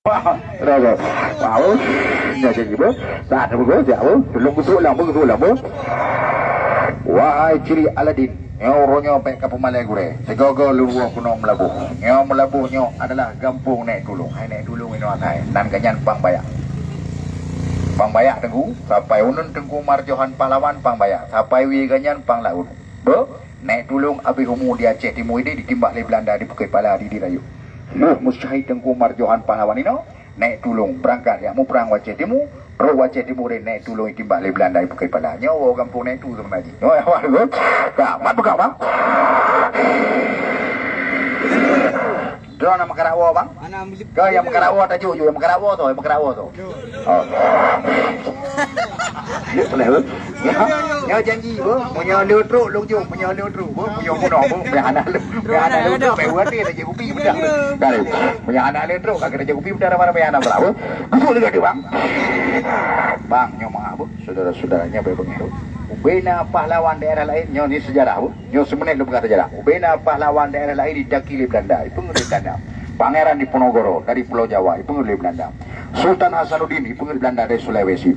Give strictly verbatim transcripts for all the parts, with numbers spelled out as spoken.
Wah, dah, dah. Wah, oh. Dah jadi, beuh. Dah, dah, beuh. Dah, beuh. Tolong geusuek lam, beuh, geusuek lam, beuh. Wahai ciri Aladin, nyoe uroe nyoe bèk ka peumalèe gurèe. Sigoe-goe lôn woe keunoe Meulaboh. Nyoe Meulaboh nyoe adalah gampông Nèk Tulông. Hai Nèk Tulông inoe asai. Nan geuhnyan Pang Bayak. Pang Bayak Teungku, sampai uneun Teungku Umar Johan Pahlawan Pang Bayak. Sampai wie geuhnyan Pang Laôt. Beuh, Nèk Tulông abéh umu di Aceh Timu idéh ditimbak lé Beulanda di Bukét Pala di, di Rayeuk. Lheueh meusyahid Teungku Umar Johan Pahlawan inoe, Nèk Tulông beurangkat jak muprang u Aceh Timu, trôk u Aceh Timu deh Nèk Tulông jitimbak lé Beulanda di Bukét Pala. Nyoe woe gampông Nèk Tu seubeuna jih. Nyoe awak dulu. Ka, mat peugah, Bang. Droeneuh meukarat woe, Bang. Ke nyang meukarat woe tajok ju, nyang meukarat woe tu, nyang meukarat woe tu. Oh. Nyoe, nyoe janji, beuh. Meunyoe lheueh trôk, lôn jok. Meunyoe lheueh trôk, beuh. Meunyoe bunoe, beuh. Meunyoe hana lheueh, meunyoe hana lheueh trôk, bèk buat lé, tajak kupi beudah. Kan? Meunyoe hana lheueh trôk, ka keuneuk tajak kupi beudah, mana-mana beulah, beuh. Geusuek lé gata, Bang. Bang, nyoe meu'ah, beuh. Saudara-saudara, nyoe bèk beungèh, beuh. Ubé na pahlawan daerah laén, nyoe ni sejarah, beuh. Nyoe seumeunét lôn peugah sejarah. Ubé na pahlawan daerah laén ditaki lé Beulanda, ipeungeuet lé Beulanda. Pangéran Diponegoro dari Pulo Jawa, ipeungeuet lé Beulanda. Sultan Hasanuddin, ipeungeuet Beulanda dari Sulawesi.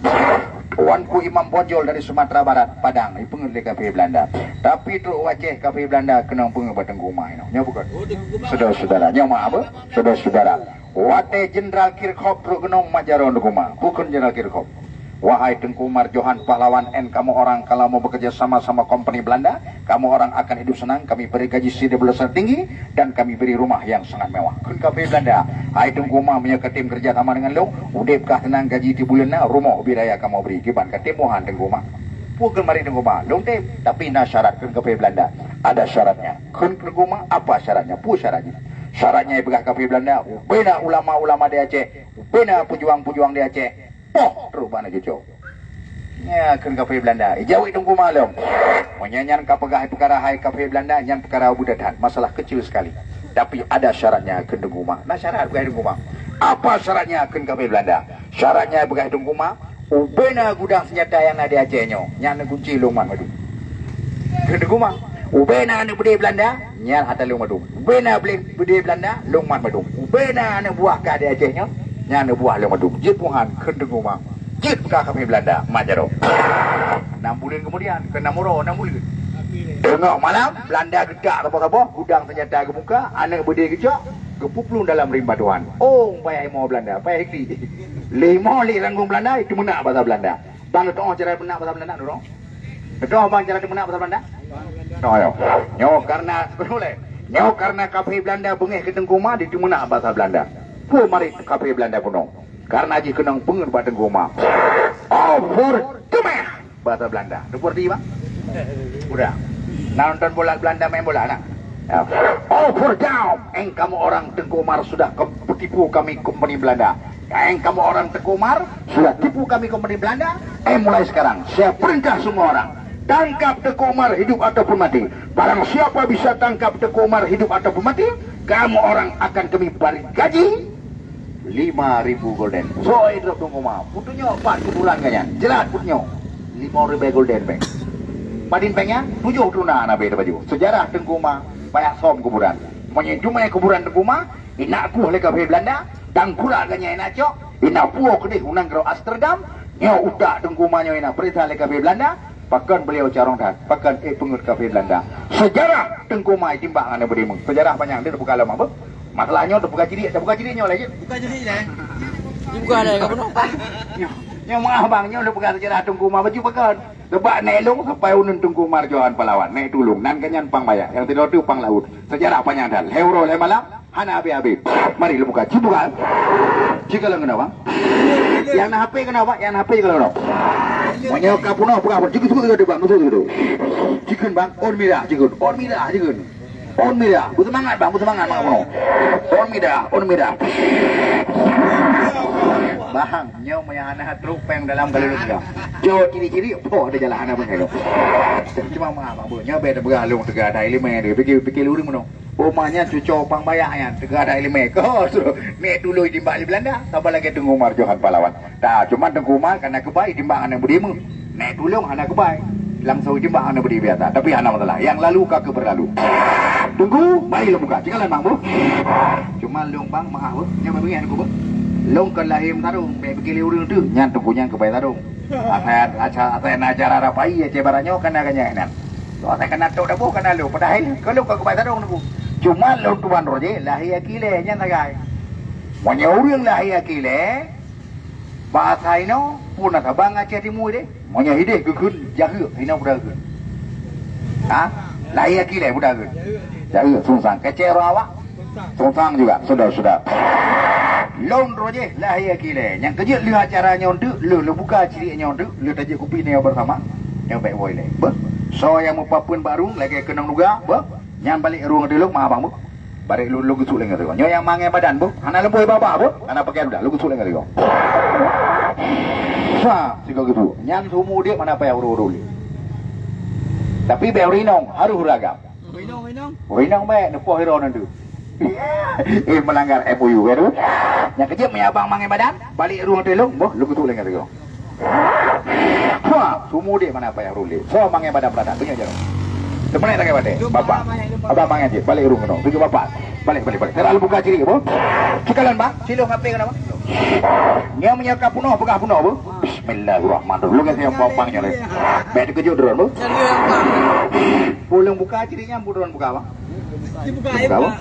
Tuanku Imam Bonjol dari Sumatera Barat, Padang, ipeungeuet lé kafé Beulanda. Tapi trôk u Aceh, kafé Beulanda keunong peungeuet bak Teungku Umar inoe. Nyoe bukon? Saudara-saudara, nyoe meu'ah, beuh? Saudara-saudara. Watèe Jenderal Kirchhoff trôk keunong mat jaroe Teungku Umar. Bukon Jenderal Kirchhoff. Wahai Teungku Umar Johan Pahlawan, en kamoe orang kalau mau bekerja sama sama kompeni Belanda, kamoe orang akan hidup senang, kami beri gaji si buleuen sangat tinggi, dan kami beri rumah yang sangat mewah. Kheun kafé Belanda, "Hai Teungku Umar, meunyoe katem kerja sama dengan lôn, udép kah tenang, gaji tiep buleuen na, rumoh ubé raya kamoe bri, kiban katem mohan Teungku Umar." Peue kheun marit Teungku Umar, "Lôn tem, tapi na syarat," kheun kafé Belanda. "Ada syaratnya." Kheun Teungku Umar, "Apa syaratnya?" Peue syarat jih? Syaratnya ipeugah kafé Belanda, ubé na ulama-ulama di Aceh, ubé na peujuang-peujuang di Aceh, poh trôk bak aneuk cucoe. Nyan kheun kafé Beulanda. Ijaweueb Teungku Umar lom. Meunyoe nyan ka peugah peukara hai kafé Beulanda, nyan peukara mudah that, masalah kecil sekali. Tapi ada syaratnya kheun Teungku Umar. Na syarat peugah Teungku Umar. Apa syaratnya kheun kafé Beulanda? Syaratnya peugah Teungku Umar, ubé na gudang seunjata nyang na di Aceh nyoe, nyan aneuk kunci lôn mat mandum. Kheun Teungku Umar, ubé na aneuk beudé Beulanda, nyan atra lôn mandum. Ubé na beudé Beulanda, lôn mat mandum. Ubé na aneuk buah ka di Aceh nyoe, nyan aneuk buah lôn mandum. Jeuet puhan kheun Teungku Umar. Jeuet peugah kafé Beulanda, mat jaroe. Enam buleuen keumudian, keu enam uroe, enam buleuen. Teungoh malam, Beulanda geutak saboh-saboh, gudang seunjata geubuka, aneuk beudé geucok, geupuplueng dalam rimba Tuhan. Oh, payah imoe Beulanda, payah hikli. Lé imoe lé ranggung Beulanda, itu meunak basa Beulanda. Bang, neutoh cara meunak basa Beulanda, neutoh. Neutoh bang cara meunak basa Beulanda? Toh, yo. Nyoe karena, nyoe karena kafé Beulanda beungéh keu Teungku Umar, itu meunak basa Beulanda. Peue marit kafé Beulanda keunoe? Karena jih keunong peungeuet bak Teungku Umar. Overtime! Basa Beulanda. Teupeu arti, bang? Udah. Nah, nonton bola Beulanda main bola, nah. Ya. Overtime! Eng kamoe orang Teungku Umar sudah ke-, tipu kami kompeni Beulanda. Eng kamoe orang Teungku Umar sudah tipu kami kompeni Beulanda. Eh, mulai sekarang, saya perintah semua orang. Tangkap Teungku Umar hidup ataupun mati. Barang siapa bisa tangkap Teungku Umar hidup ataupun mati, kamoe orang akan kami beri gaji lima ribu gulden. Soe drop Teungku Umar. Peutunyok pat kuburan geuh nyan. Jeulaih peutunyok. Lima ribu gulden péng. Padum péng nyan? Tujoh tuna na bèe baju. Sejarah Teungku Umar, banyak som kuburan. Meunyoe dumai kuburan Teungku Umar, inak kueh lé kafé Beulanda, dan kura geuh nyan inak cok, inak puwoe keudeh u nanggroe Amsterdam, nyoe utak Teungku Umar nyoe inak peurintah lé kafé Beulanda, pakon beliau carông that, pakon ék peungeuet kafé Beulanda. Sejarah Teungku Umar itimbak ngon Abu Dimu. Sejarah panyang, dia teupeugah lom apa? Masalah nyoe teupeugah cilik, teupeugah cilik nyoe lagi. Bukan cilik lah. Bukan lah, kamu nampak. Nyoe, nyoe maaf bang, nyoe teupeugah sejarah Teungku Umar baju pakon. Sebab nèk lôn sampai uneun Teungku Umar Johan Pahlawan, nèk tulông. Nan geuh nyan Pang Bayak, nyang sidroe tu Pang Laôt. Sejarah panyang that. Lhèe uroe lhèe malam, hana habéh-habéh. Mari lôn buka. Ci buka. Ci kalon keunoe, bang. Nyang na H P keunoe, bang. Nyang na H P ci kalon keunoe. Meunyoe ka peunoh, buka pun. Ci keu, ci keu, bang. Ci keu, ci keu. Ci keu, bang. Ôn mirah, ci keu. Ôn mirah, ci keu. Ôn mirah. Beuseumangat, bang. Beuseumangat, bang, peunoh. Ôn mirah, ôn mirah. Bang, nyoe meunyo hana trôk péng dalam kali lôn peugah. Jok ciri-ciri, poh, ada jalan hana beungéh lôn. Cuma maaf, bang, bu. Nyoe bèk teupeugah lôn teuga ada ileumèe dia. Pikir, pikir ureueng meunoe. Oma nyan cuco Pang Bayak nyan, teuga ada ileumèe. Ko, nèk tulông itimbak lé Beulanda, saban lagèe Teungku Umar Johan Pahlawan. Dah, cuma Teungku Umar kana keubai itimbak aneuk Abu Dimu. Nèk tulông hana keubai. Langsung itimbak aneuk Abu Dimu biasa. Tapi hana masalah. Yang lalu ka keuh berlalu. Teungku, mari lôn buka. Ci kalon bang, bu. Cuma lôn bang, maaf, bu. Nyoe bèk beungéh Teungku, bu. Lôn kon lahé meutarông, bèk pike lé ureueng teuk, nyan teungku nyan keubai tarông. Asai, asai, asai na acara rapai, Aceh Barat nyoe kana ka nyan nan. Asai kana tok daboh kana lôn, padahai ka lôn kon keubai tarông teungku. Cuma lôn tuan roh jih lahé aki lé nyan sagai. Meunyoe ureueng lahé aki lé, bak asai inoe, peue na sabang Aceh Timu deh. Meunyoe hideh geukheun jaheuek, hinoe peue geukheun? Ha? Lahé aki lé peue geukheun? Jaheuek, sungsang. Kecek roh awak? Sungsang juga, sudah-sudah. Lôn droe jih lahé aki lé. Nyang keujeuet lheueh acara nyoe teuk, lheueh, lheueh buka cirik nyoe teuk, lheueh tajak kupi nyoe bersama. Nyoe bèk woe lé. Beuh. Soe nyang meupapeuen bak rueng lagèe keunong duga, beuh. Nyan balek rueng ateueh lôn, ma abang, beuh. Barek lôn, lôn geusuk lé ngon sigoe. Nyoe nyang mangè badan, beuh. Hana leumpoi babah, beuh. Hana pakai beudah, lôn geusuk lé ngon sigoe. Sa, sigoe geusuk. Nyan seumeu udép hana payah uroe-uroe lé. Tapi bèk ureueng inong, harôh ureueng agam. Ureueng inong, ureueng inong. Ureueng inong bèk, neupoh uroe nan tu. Eh, melanggar M O U, kan tu? Nyang keujeuet, meunyo abang mangè badan, balek rueng ateueh lôn, beuh, lôn geusuk lé ngon sigoe. Puah, seumeu udép hana payah uroe lé. Soe mangè badan beurata, beungoh jaroe. Teumeuné lagèe batèe. Bapak. Abang mangè jih, balek rueng keunoe. Bagi bapak. Balek, balek, balek. Teural buka cirik, beuh. Cikalon, bang. Silong H P keunoe, bang. Nyoe meunyoe ka peunoh, peugah peunoh, beuh. Bismillahirrahmanirrahim. Lôn gasien bang nyoe lé. Bèk teukeujot droen, beuh. Ulôn buka cirik nyan, bu droen buka, bang. Dibuka, buka, bang.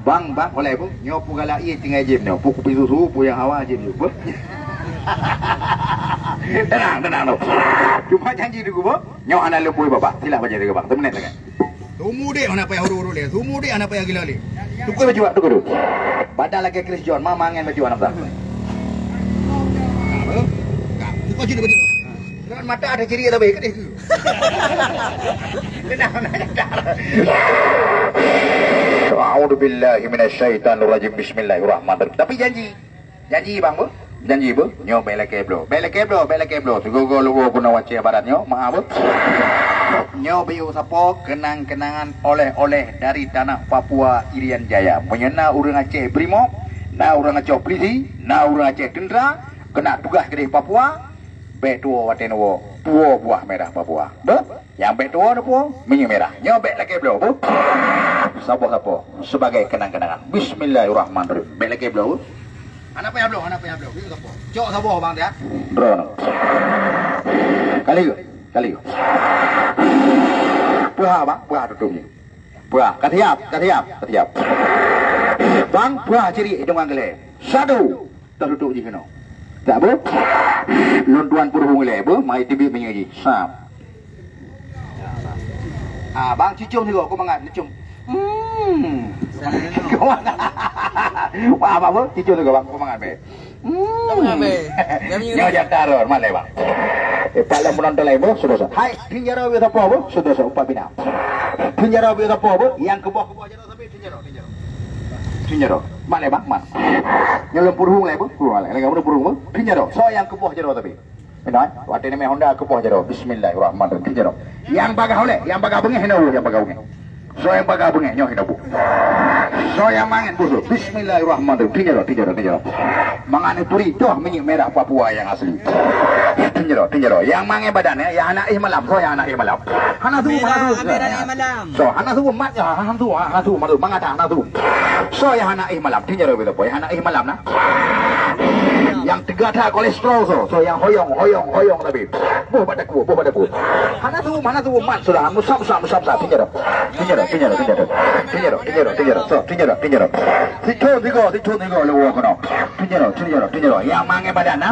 Bang, bang, oleh, beuh. Nyoe peue galak ie tinggai jem nyoe. Peue kupi susu, peue nyang hawa jem nyoe, beuh. Tenang, tenang, beuh. Cuma janji teungku, beuh. Nyoe hana leumpoi babah. Silap bajèe sigoe, bang. Teumeuné sagai. Seumeu udép hana payah uroe-uroe lé. Seumeu udép hana payah gila lé. Tukui baju, tukui dulu. Badan lagèe Chris John, ma mangèn baju hana beudah. Tukui baju, baju. Dekat mata ada cirik tapi keudéh tu. Tenang, tenang, tenang. A'udzubillahi minasyaitonirrajim. Bismillahirrahmanirrahim. Tapi janji. Janji, bang, beuh. Janji, beuh. Nyoe bèk lakèe bloe. Bèk lakèe bloe, bèk lakèe bloe. Sigoe-goe lugoe keunoe Aceh Barat nyoe, maaf, beuh. Nyoe beu sapo keunang-keunangan oleh-oleh dari tanah Papua Irian Jaya. Meunyoe na ureueng Aceh Brimob, na ureueng Aceh Polisi, na ureueng Aceh Teuntra, keuneuk tugaih keudéh Papua, bèk tuwoe watèe neuwoe, tuwoe buah mirah Papua. Beuh? Nyang bèk tuwoe neupuwoe, minyeuk mirah. Nyoe bèk lakèe bloe, beuh. Saboh sapo, sebagai kenang-kenangan. Bismillahirrahmanirrahim. Bèk lakèe bloe, beuh. Hana payah bloe, hana payah bloe. Yuk sapo. Cok saboh, bang, ya. Droeneuh. Kali yuk, kali yuk. Peuha, bang, peuha tutong nyoe. Peuha, ka siap, ka siap, ka siap. Bang, peuha cirik hidong nyang keulhèe. Satu. Teututup jih keunoe. Tak, beuh? Lôn tuan peuruhueng ilèe, beuh? Mai teubiet minyeuk jih. Sap. Ah, bang, cucong sigoe, keu mangat, cucong. Hmm. Wah, apa, beuh? Cucong sigoe, bang, keu mangat, beuh. Hmm. Nyoe jata rot, malèe, bang. Eh, pak lôn penonton laén, beuh? Sudah, sudah. Hai, pinjara beuh sapo, beuh? Sudah, sudah, umpat bina. Pinjara beuh sapo, beuh? Nyang keuboh-keuboh jaroe. Cun jaroe. Mat lé, bang, mat. Nyoe lôn peuruhueng lé, beuh. Peuruhueng lé. Lagèe peuruhueng, beuh. Cun jaroe. Soe nyang keuboh jaroe tapi? Inong, eh? Watèe neumè Honda keuboh jaroe. Bismillahirrahmanirrahim. Cun jaroe. Nyang bagah ulèe, nyang bagah beungèh hana bu, nyang bagah beungèh. Soe nyang bagah beungèh, nyoe hana bu. Soe nyang mangat bu. Bismillahirrahmanirrahim. Cun jaroe, cun jaroe, cun jaroe. Mangat neuturi, toh minyeuk mirah Papua nyang asli. Cun jaroe, cun jaroe. Nyang mangè badan, eh, nyang hana éh malam, soe nyang hana éh malam. Hana su, hana su. Amira, Amira, éh malam. So, hana su, mat, ya, hana su, hana su, hana su, mangat hana su. So, nyang hana éh malam, cun jaroe beuh, nyang hana éh malam na. Nyang teuga that kolesterol, so, so, nyang hoyong, hoyong, hoyong tapi. Boh bak daku, boh bak daku. Hana su, hana su, mat sudah, musam, musam, musam, musam, cun jaroe. Cun jaroe, cun jaroe, cun jaroe. Cun jaroe, cun jaroe, cun jaroe. So, cun jaroe, cun jaroe. Sicon sigoe, sicon sigoe, lé woe keunoe. Cun jaroe, cun jaroe, cun jaroe. Nyang mangè badan na.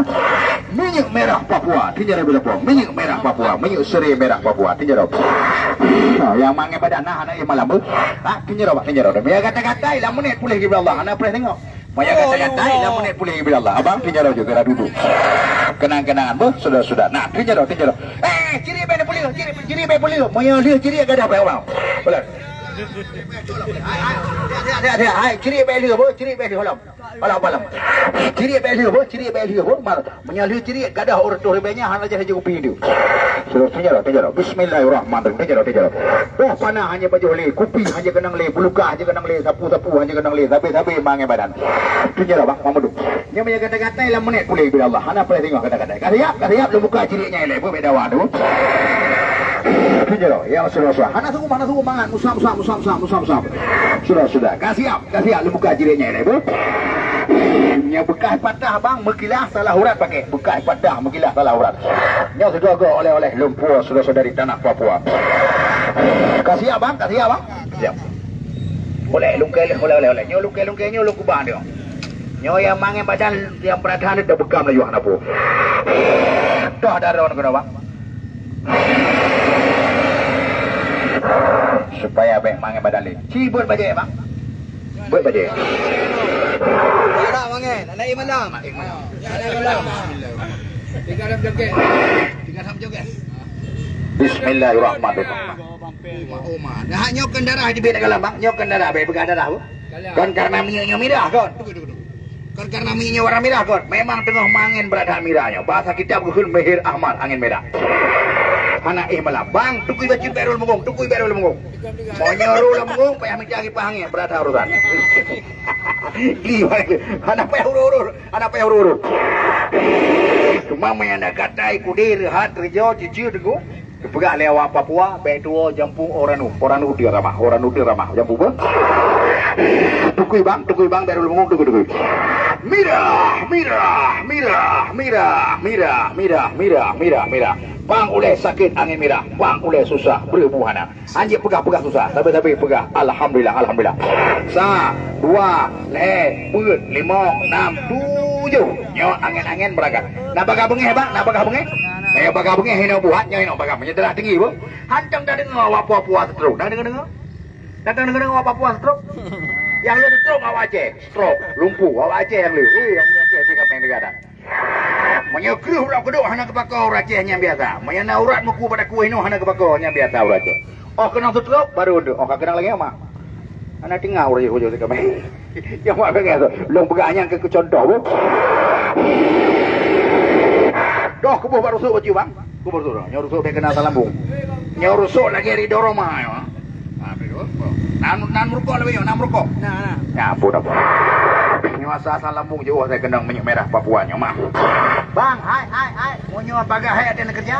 Minyeuk mirah Papua, cun jaroe beuh, minyeuk mirah Papua, minyeuk seurè mirah Papua, cun jaroe. Ha, nyang mangè badan na, hana éh malam beuh. Ha, cun jaroe, bak, cun jaroe. Meunyo gata-gata, lam menit puléh keu Allah, hana preh tengok. Meunyo gata-gata, lam menit puléh keu Allah. Abang, cun jaroe juga dah duduk. Kenang-kenangan beuh, sudah-sudah. Nah, cun jaroe, cun jaroe. Eh, cirik bèk puléh, cirik, cirik bèk puléh. Meunyo lheueh cirik gadoh bèk, abang. Boleh. Hai, cirik bèk lheueh, beuh, cirik bèk lheueh, holom. Palam, palam. Cirik bèk lheueh, beuh, cirik bèk lheueh, beuh. Mar, meunyo lheueh cirik, gadoh ureueng tuh ribèe nyan, hana jadi kupi nyoe. Sudah, cun jaroe, cun jaroe. Bismillahirrahmanirrahim. Cun jaroe, cun jaroe. Boh panah hana pajoh lé, kupi hana keunong lé, buluka hana keunong lé, sapu-sapu hana keunong lé, sabé-sabé mangè badan. Cun jaroe, bang, Mamadou. Nyoe meunyo gata-gata lam menit puléh bila Allah. Hana preh tengok gata-gata. Ka siap, ka siap, lôn buka cirik nyan ilèe, beuh, beda waduh. Cun jaroe, ya, sudah, sudah. Hana su, hana su, mangat. Musam, musam, musam, musam, musam, musam. Sudah, sudah. Ka siap, ka siap, lôn buka cirik nyan ilèe, beuh. Nyoe beukah patah bang, meukilah salah urat pakai. Beukah patah, meukilah salah urat. Nyoe sigoe-goe oleh-oleh lumpur saudara-saudari tanah Papua. Ka siap bang, ka siap bang. Siap. Oleh lungkai leh, oleh, oleh, oleh. Nyoe lungkai-lungkai nyoe lôn kubah nyoe. Nyoe nyang mangen badan nyang beurata nyoe dah beukam laju hana peue. Dah daron keunoe bang. Supaya bèk mangen badan lé. Ci beuet bajèe bang. Beuet bajèe. Ada mangen, anak malam. Anak malam. Tinggal dalam joget. Tinggal dalam joget. Bismillahirrahmanirrahim. Oma, oma. Nah, nyoe kon darah di beda galam bang. Nyoe kon darah, bèk peugah darah bu. Kon karena minyeuk nyoe mirah kon. Tunggu, tunggu, tunggu. Kon karena minyeuk nyoe warna mirah kon. Memang teungoh mangen brat that mirah nyoe. Bahasa kitab geukheun mehir ahmar, angin merah. Hana éh malam. Bang, tukui bacut bèk rôh lam bungong, tukui bèk rôh lam bungong. Meunyoe rôh lam bungong, payah mita kipas angin, brat that urusan. Li, hana payah urôh-urôh, hana payah urôh-urôh. Cuma meunyoe na gatai, kudé, reuhat, reujô, ciceu, teungku. Geupeugah lé awak Papua, bèk tuwoe jampu orang nu, orang nu dia ramah, orang nu dia ramah, jampu apa? Tukui bang, tukui bang, bèk rôh lam bungong, tukui, tukui. Mirah, mirah, mirah, mirah, mirah, mirah, mirah, mirah, mirah. Bang ulèe sakét angin mirah, bang ulèe susah, breueh bu hana. Hanjeuet peugah-peugah susah, tapi-tapi peugah alhamdulillah, alhamdulillah. Sa, dua, lhèe, peuet, limong, nam, tujoh. Nyoe angén-angén beurangkat. Na bagah beungéh bang, na bagah beungéh. Meunyoe bagah beungéh hinoe buhat, nyoe hinoe bagah. Meunyoe darah tinggi bu. Hantom tadeungoe awak Papua stroke. Na deungoe-deungoe? Na deungoe-deungoe awak Papua stroke? Nyang le stroke awak Aceh, stroke, lumpuh awak Aceh nyang le. Eh, awak Aceh di kampung negara. Meunyoe kreueh urat keuduek hana geupakoe urat Aceh nyan biasa. Meunyoe na urat meuku bak takue hinoe hana geupakoe nyan biasa urat Aceh. Oh keunong stroke baru tu. Oh ka keunong lagèe nyan mah. Hana tinggai urat Aceh ujong sikama. Nyang mak pengen tu. Lôn peugah nyan keu contoh bu. Doh kuboh bak rusuk bacut bang. Kuboh rusuk. Nyoe rusuk bèk keunong asam lambung. Nyoe rusuk lagèe ridho Roma nyoe. Ha, nan, nan meurukok lagèe nyoe, nan meurukok. Nah, nah. Ya ampun, ampun. Nyoe asai-asai lambung jiôh asai keunong minyeuk mirah Papua nyoe mah. Bang, hai, hai, hai. Meunyoe bagah hai ada nak kerja?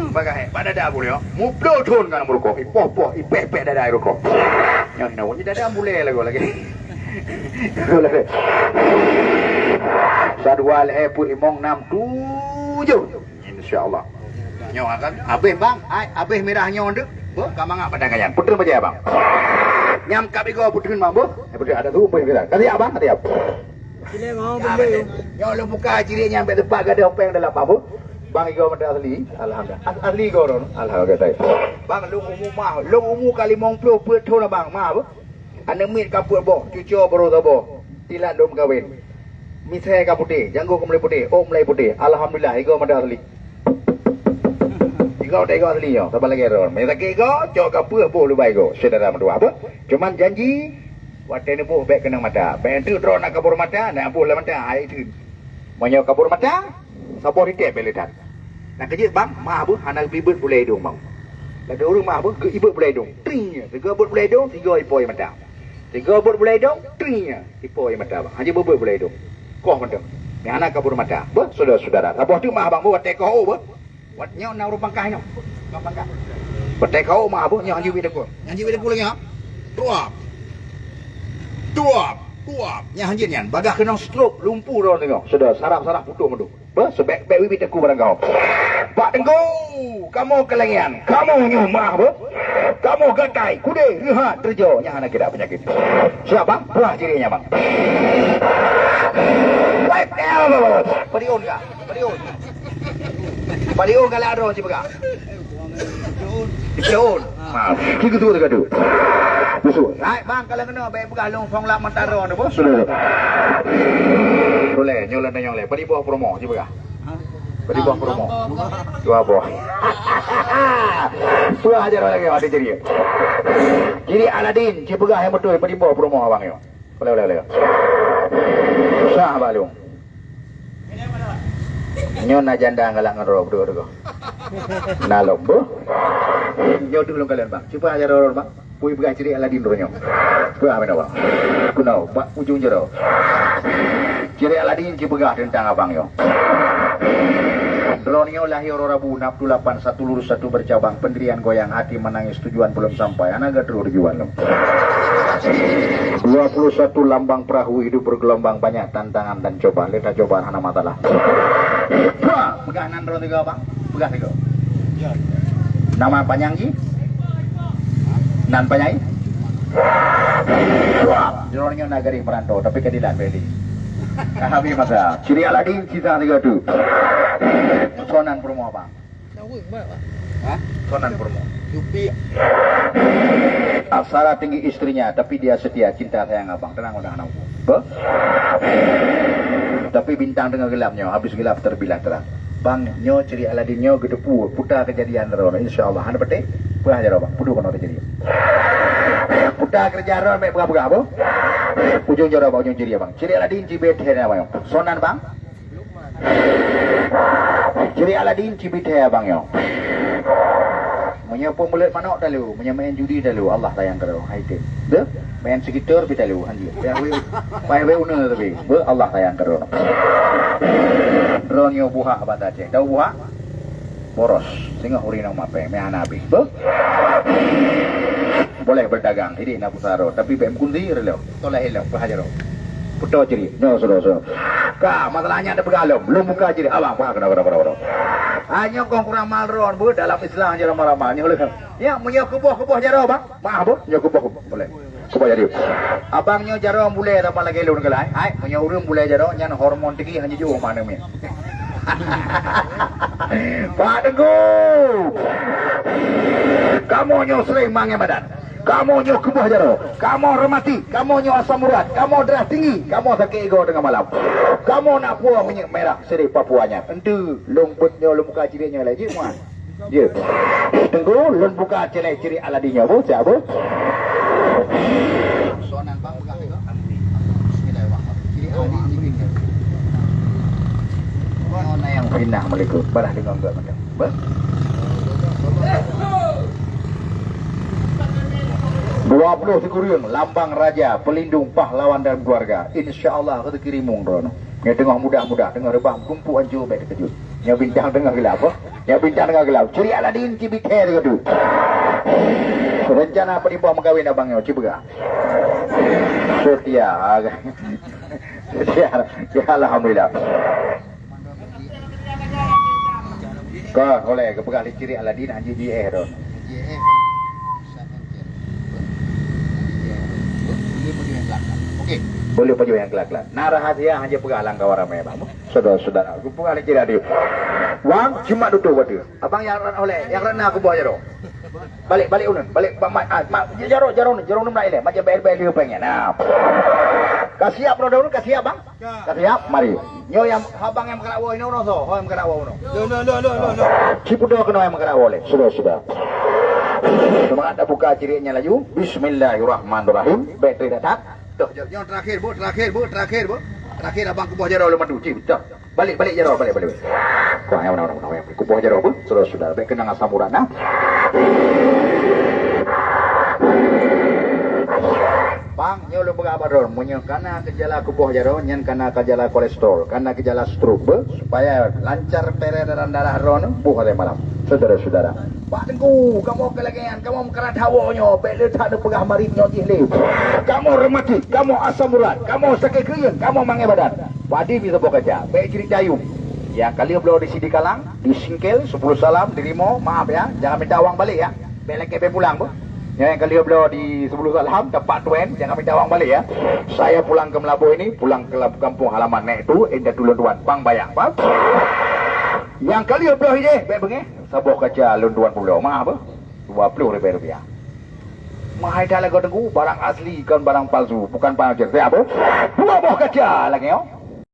Bagah hai, bak dada boleh yo. Muplo thon kan meurukok. Ipoh-poh, ipèh-pèh dada rukok. Nyoe, nyoe dada bulèe lagoe lagèe. Sa dua lhèe peuet limong nam tujoh. Insya Allah. Nyoe akan habéh bang, ai habéh mirah nyoe deuh. Boh ka mangat padang kayan. Putreun bajèe bang. Nyam kab igoe putreun bang boh. Eh, putreun ada tu putreun kita. Kasih abang, kasih abang. Nyoe lôn buka ciri nyang bèk teumpat gadoh péng dalam bang boh. Bang igoe mata asli. Alhamdulillah. As- asli igoe ron. Alhamdulillah. Bang lôn umu mah, lôn umu ka limong ploh peuet thon bang mah boh. Aneuk miet ka peuet boh, cucoe baroe saboh. Tilat lôn meukawen. Misai ka putéh, janggong ka mulai putéh, ôk mulai putéh. Alhamdulillah, igoe mata asli. Igoe mata igoe asli nyoe, saban lagèe droe. Meunyo sakét igoe, cok ka peuet boh lubai igoe. Syedara meutuah apa? Cuman janji, watèe neuboh bèk keunong mata. Bèk enteuk droe na kabur mata, na boh lam mata, hai teun. Meunyoe kabur mata, saboh ritèe bèk le that. Nyang keujeuet bang, mah beuh hana geubri beuet bulèe idông bang. Lagèe ureueng mah beuh geuibeuet bulèe idông. Tring! Sigoe beuet bulèe idông, sigoe ipo ie mata. Sigoe beuet bulèe idông, tring! Ipo ie mata bang. Hanjeuet beuet bulèe idông. Koh mantong. Nyang hana kabur mata. Beuh, syedara-syedara. Saboh teuk mah bang beuh watèe koh ôk beuh. Wat nyoe na ureueng pangkah nyoe. Ureueng pangkah. Watèe koh ôk mah beuh nyoe hanjeuet beuet takue. Nyoe hanjeuet beuet takue lagèe nyoe. Tuap. Tuap. Tuap. Nyan hanjeuet nyan. Bagah keunong stroke, lumpuh droe singoh. Syedara, saraf-saraf putôh mandum. Beuh, seubèk-bèk bibit takue barang gaoh. Pak Teungku, kamoe keulangian, kamoe nyoe meu'ah beuh. Kamoe gatai, kudé, reuhat, teurjo, nyang hana kira peunyakét. Siap bang, buah ciri nyan bang. Baik, eh, bang, bang, bang. Padion ka? Padion. Padion galak droe ci peugah. Daun. Ha, ki keutu teuka tu. Busuk. Hai bang, kalau kena baik peugah lôn fong lam mata droe tu, bos. Sudah. Boleh, nyoe lôn tanyong lé. Beri boh promo, cuba kah? Beri boh promo. Dua boh. Peue aja lagi ada jadi. Jadi Aladin, cuba kah yang betul, beri boh promo abang yo. Boleh, boleh, boleh. Sah balung. Nyoe na janda galak ngon droe beudôh-dôh. Na lom beuh. Nyoe deuh lôn kalon bang. Cuba aja droe bang. Pui peugah ciri Aladin droe nyoe. Peugah meunoe bang. Keunoe bak ujong jaroe. Ciri Aladin cuba peugah teuntang abang nyoe. Droe nyoe lahé uroe Rabu, nafsu lapan, satu lurus, satu bercabang, pendirian goyang, hati menangis, tujuan belum sampai. Hana geutrôh tujuan lom. Dua puluh satu lambang perahu hidup bergelombang, banyak tantangan dan cobaan. Lé tacobaan hana masalah. Peugah nan droe tiga, Bang. Peugah tiga. Nama panjang jih? Nan panjang jih? Droe nyoe na garéh merantau, tapi ka dilat beli. Ka habéh masa. Ciri Aladin, sisa tiga tu. Sonan promo, Bang. Hah? Sonan promo. Aksara tinggi istrinya, tapi dia setia, cinta sayang abang. Tenang, udah anak. Be? Tapi bintang tengah gelap nyoe, habis gelap terbilang terang. Bang, nyoe ciri Aladin nyoe geuteupeue, puta kejadian droe, insya Allah. Hana peuteh, peugah jaroe, Bang. Peudeuh keunoe teujadi. Puta keureuja droe, mek peugah-peugah, Bang. Ujong jaroe, Bang, ujong ciri, Bang. Ciri Aladin, cibit, hena, Bang. Sonan, Bang. Ciri Aladin cibit hai abang nyoe. Meunyoe peumeuleuet manok talu, meunyoe main judi talu, Allah sayang keudroe. Hai tem. Deh, main segitor pi talu, anjir. Payah wé, payah wé uneue tapi. Be, Allah sayang keudroe. Droe nyoe buhak bata cek. Tahu buhak? Boros. Singoh urinong mapé, meuhana habéh. Be? Boleh berdagang, idéh na pusaro, tapi bèk meukunsi reulok. Tolak elok, peuhajaroe. Puto ciri. Nyoe, saudara-saudara. Ka, masalah nyan tapeugah lom. Lôn buka ciri. Abang, paham, kena, kena, kena, kena. Ha, nyoe kong kurang mal ron, bu, dalam Islam je ramal-ramal. Nyoe leuh. Ya, meunyoe keuboh, keuboh jaroe, bang. Maaf, bu. Nyoe keuboh, keuboh. Boleh. Keuboh jadi. Abang nyoe jaroe bulèe sama lagèe lôn keulai. Hai, meunyoe ureueng bulèe jaroe, nyan hormon tinggi hana jijôh mana miet. Pak Teungku. Kamoe nyoe sering mangai badan. Kamoe nyoe keuboh jaroe, kamoe rematik, kamoe nyoe asam urat, kamoe darah tinggi, kamoe sakét igoe teungoh malam. Kamoe na puwoe minyeuk mirah sirih Papua nyan. Entu lôn beuet nyoe lôn buka ciri nyoe lé jih, muat. Ye. Teungku, lôn buka ciri-ciri Aladin nyoe, bu, siap, bu. Sonan bang peugah juga. Bismillahirrahmanirrahim. Ciri Aladin ciri nyoe. Oh, na nyang pinah meulikot, barah deungoe enggak macam. Bah. Dua puluh sikureueng, lambang raja, pelindung pahlawan dan keluarga. Insya Allah, kata kirimun drono. Nyoe teungoh mudah-mudah, teungoh reubah, tumpuk hancô, bèk teukeujot. Nyoe bintang teungoh gelap, oh. Nyoe bintang teungoh gelap. Ciri Aladin, cibit hai teukeujot. Rencana peunipoh meukawen abang nyoe, cipeugah. Setia. Setia. Ya, alhamdulillah. Ka, oleh geupeugah lé ciri Aladin, han jijih éh droe. Okey. Boleh pajoh nyang kelak-kelak. Na rahasia han jipeugah lam kawan ramé, bang. Saudara-saudara, geupeugah lé ciri Aladin. Wang, jimat dudoe watèe. Abang nyang rot oleh, nyang rot na keuboh jaroe. Balik, balik ulôn. Balik, ba-, ma-, ah, ma-, jaroe, jaroe ni, jaroe ni mulai lé. Macam bèl-bèl dia pengen. Nah. Ka siap, droe, ka siap, bang? Ka siap, mari. Nyoe nyang abang nyang meukarat woe inoe, uroe soe? Ho nyang meukarat woe uroe. Lo, lo, lo, lo, lo, lo. Cipudoe keunoe nyang meukarat woe lé. Sudah, sudah. Seumangat dak buka cirik nyan laju. Bismillahirrahmanirrahim. Bèk trép that-that. Toh, nyoe terakhir, bu, terakhir, bu, terakhir, bu. Terakhir abang keuboh jaroe lôn bantu. Cit, toh. Balik, balik jaroe, balik, balik, balik. Wah, ya, mana, mana, mana, mana. Keuboh jaroe, bu. Sudah, sudah. Bèk keunong asam urat, nah. Bang, nyoe lôn peugah bak droe, meunyoe kana gejala keuboh jaroe, nyan kana gejala kolesterol, kana gejala stroke, beuh, supaya lancar peredaran darah droe nyoe, boh watèe malam. Saudara-saudara, Pak Teungku, kamoe keu lagèe nyan, kamoe meukarat hawa nyoe, bèk le that neupeugah marit nyoe jih lé. Kamoe rematik, kamoe asam urat, kamoe sakét keuyeuen, kamoe mangai badan. Padi mita boh kaca, bèk jeuet tayue. Nyang ka lheueh bloe di Sidikalang, di Singkil, Sepuluh Salam, di Rimo, maaf ya, jangan minta uang balik ya. Bèk lakèe bèk pulang, beuh. Nyoe nyang ka lheueh bloe di Sepuluh Salam, teumpat tuan, jangan minta uang balik ya. Saya pulang ke Meulaboh ini, pulang ke lam-, kampung halaman nèk tu, inda tulôn tuan, bang bayang, paham? Nyang ka lheueh bloe jih, bèk beungèh, saboh kaca lôn tuan pulo, maaf, beuh. Dua puluh ribu rupiah. Mahai that lagoe Teungku, barang asli, kon barang palsu, bukan palsu. Siap, beuh? Dua boh kaca lagèe nyoe.